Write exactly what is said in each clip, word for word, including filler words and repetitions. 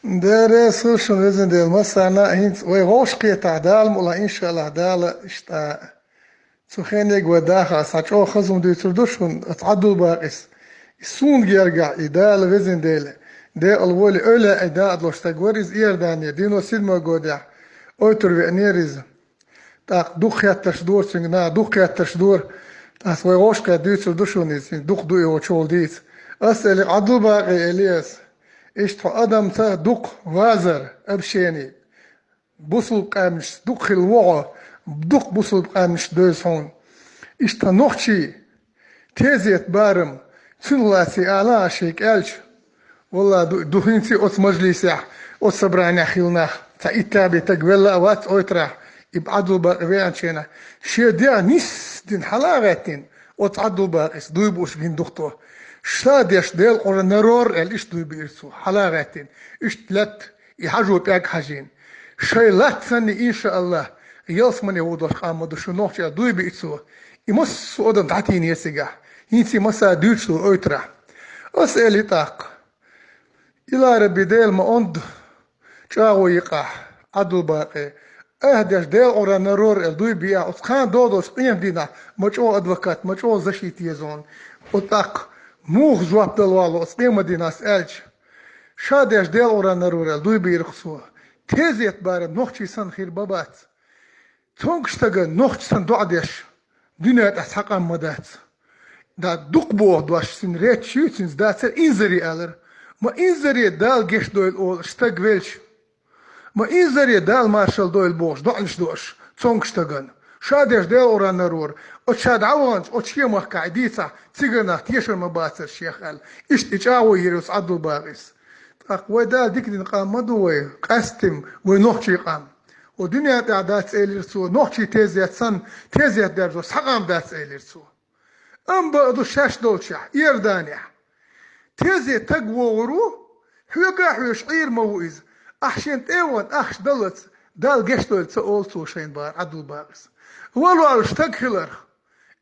Дера, сулшун везан Дела, массарна а хӀинца вай гӀовш кхетахь, Дала мукъ лахь, иншааллахь, Дала иштта. Цу хенега вай даха, аса чӀогӀа хаза хӀума дуьйцур ду шуна, оцу Ӏабдул-Бакъис. И суна гергахь, и Дала везан Дела, декъала волий, эвлаяъ, и дакъа долуш стаг вара иза Иордане, девяносто седьмой годехь, ойтур веанера иза. ТӀаккха дукха хеттарш дора цуьнга, наха дукха хеттарш дора. Аса вай гӀовшкхетахь дуьйцур ду шуна иза, дукха ду и волчул дийца. Ас элира, Ӏабдул-Бакъи, элира ас, иштта хьо адамца дукха вазар, общение. Бусулба къаьмнашца дукха хилла ву хьо, дукха бусулба къаьмнаш девза хьуна. Иштта нохчий тезет барам, цуьнан лаций ала а шайга аьлча, валла, ду, ду хӀинца оцу мажлисехь, оцу собранехь хилла нах, цхьа итт-бӀе стаг велла а вац ойтарахь, и Ӏабдул-Бакъи веанчу хенахь, шен дегӀ нисдина хьала а гӀаьттина, оцу Ӏабдул-Бакъис дуй бууш гина дукха тхо. Ша деш Делан Къуръан нарор аьлла, иштта дуй биира цо, хьала а гӀаьттина, иштта лаьтта и хьажо пӀелг хьажийна. Шайн латта санна, иншааллахь, ялсамане вуха долуш къам ма ду шу нохчий, дуй биира цо. И массо а адам дӀатийна цигахь. ХӀинца и массара дуьйцуш долу ойтарахь. Ас элира тӀаккха, Илараби, Дела ма онда чӀагӀо йи-кх ахь, Ӏабдул-Бакъи, ахь деш Делан Къуръан нарор аьлла дуй биа ахь, оцу кхана догӀучу къематдийнахь ма чӀогӀа адвокат, ма чӀогӀа защита еза хьуна. Оцу тӀаккха муха жоп дала валло оцу къематдийнахь ас аьлча? Ша деш Делан Къуръан нарор аьлла дуй биира-кх цо. Тезет барам нохчий санна хир бан бац. Цуьнга стага нохчий санна доӀа деш дуьнен тӀехь цхьа къам ма дац. Да, дукха боху дош цуьнан речча ю, цуьнца дацара инзаре алара. Ма инзаре Дала гечдойла олуш стаг велча, ма инзаре Дала маршалла дойла бохуш доӀанаш до аш цуьнга стагана. Ша деш Делан Къуръан нарор, оцу ша дӀаваханчу, оцу шен махкахь и дийцахь, цигара нах тешар ма бацара шех аьлла. Иштта и чӀагӀо йира оцу Ӏабдул-Бакъис. ТӀаккха вай Дала дика дина къам ма ду вай, къаьсттина вай нохчий къам. О, дуьнен тӀехь дац элира цо, нохчий тезет санна, тезет даьржо схьа къам дац элира цо. Амма бакъ ду шаьш долчехь, Иорданехь. Тезет стаг вогӀур ву, хьоьга а хьоьжуш Ӏийр ма ву иза. Ахь шен тӀе а вахана ахча даллалц, Дала гечдойла ца олу цо шайна, бара Ӏабдул-Бакъис. Валлахь, стаг хиларх.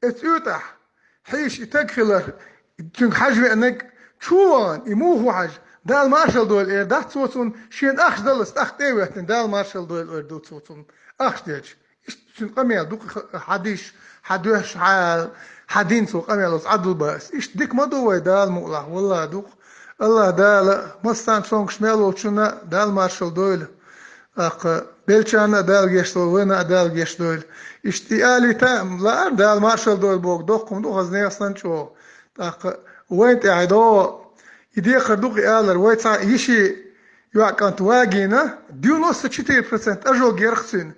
Эцу уьйтӀахь, хьийша и стаг хиларх, цуьнга хьажа веанарг чу а вахана, и муха ву хьажа, Дала маршалла дойла эр дац цо цунна, шена ахча даллалц тӀаккха тӀе а веттина, Дала маршалла дойла эр ду цо цунна, ахча делча. Иштта цуьнан къамел ду-кх хьан диш, хьан доьш, хьан, хьан дин цо къамел оцу Ӏабдул-Бакъис. Иштта дика ма ду вай, Дала мукъ лахь, валлахь, ду-кх. АллахӀ Дала массарна, цомгуш мел волчунна Дала маршалла дойла. ТӀаккха беллачарна а Дала гечдойла, вайна а Дала гечдойла. Иштта и алийта лаара, Дала маршалла дойла бохург доккха хӀума ду, хаза нехан санна чӀогӀа. ТӀаккха вайна тӀехь догӀу, и декхар ду-кх и алар, вай цхьа йиши йоӀ кӀант вагийна, девяносто четыре процент ожог яра-кх цуьнан.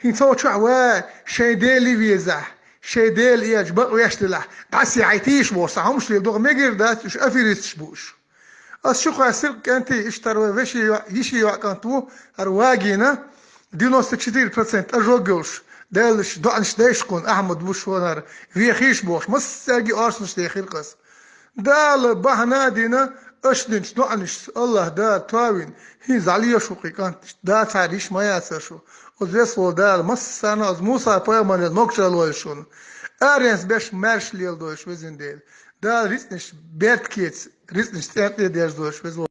ХӀинца цу чохь ва шайн Дела везахь, шайн Дела эцча бакъвеш делахь, дӀасехьайтийша боху, сан хӀумаш лела догӀу мегар дац, уьш аферисташ бу уьш. Ас чу кхоьссира-кх кӀентий, иштта хӀара вай вешин йоӀ, йишин йоӀ кӀант ву, хӀара вагийна, девяносто четыре процент ожог йолуш, Деллаш доӀанаш дайша кхунна, Ахьмад ву шуна хӀара, вехийша бохуш, массаьрга оршанаш дехира-кх ас. Дала бахьана а дина, аша динчу доӀанашца АллахӀ Дала товина, хӀинца дӀалоьшу-кх и кӀант, дацахьара йиш ма яцара шу. Оцу веза волу Дала массарна а оцу Муса-пайхамарел могушалла лойла шуна. Аренца беш маьрша леладойла шу, везан Дела. Дала рицкъанаш беркатца, рицкъанаш цӀенкъе дерзадойла шу, веза